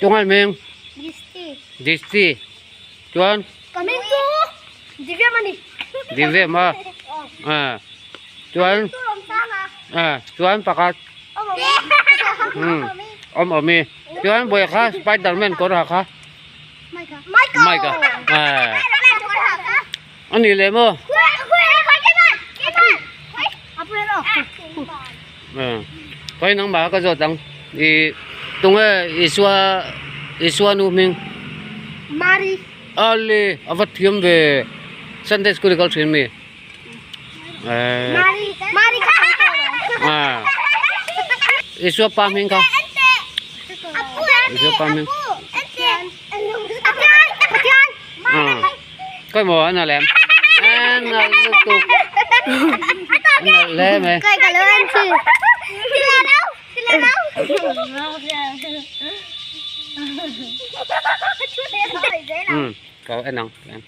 Tungai hming? Disti. Chuan? Ka hming chu Divyam a ni. Divyam a. Chuan? Chuan pakhat. Awm awm i. Chuan buai kha Spiderman kawr ha kha. Mike a. A ni leh maw? Khawi nangmah ka zawt ang. I tunge Isua Isua nu hming? Mari. Ale a va thiam ve. Sunday school i kal thin mi? Mari Mari kha. Isua pa hming kha? Isua pa hming. Khawi maw an alem? An nalh lutuk. An nalh hle mai. Umm ka en ang ka en.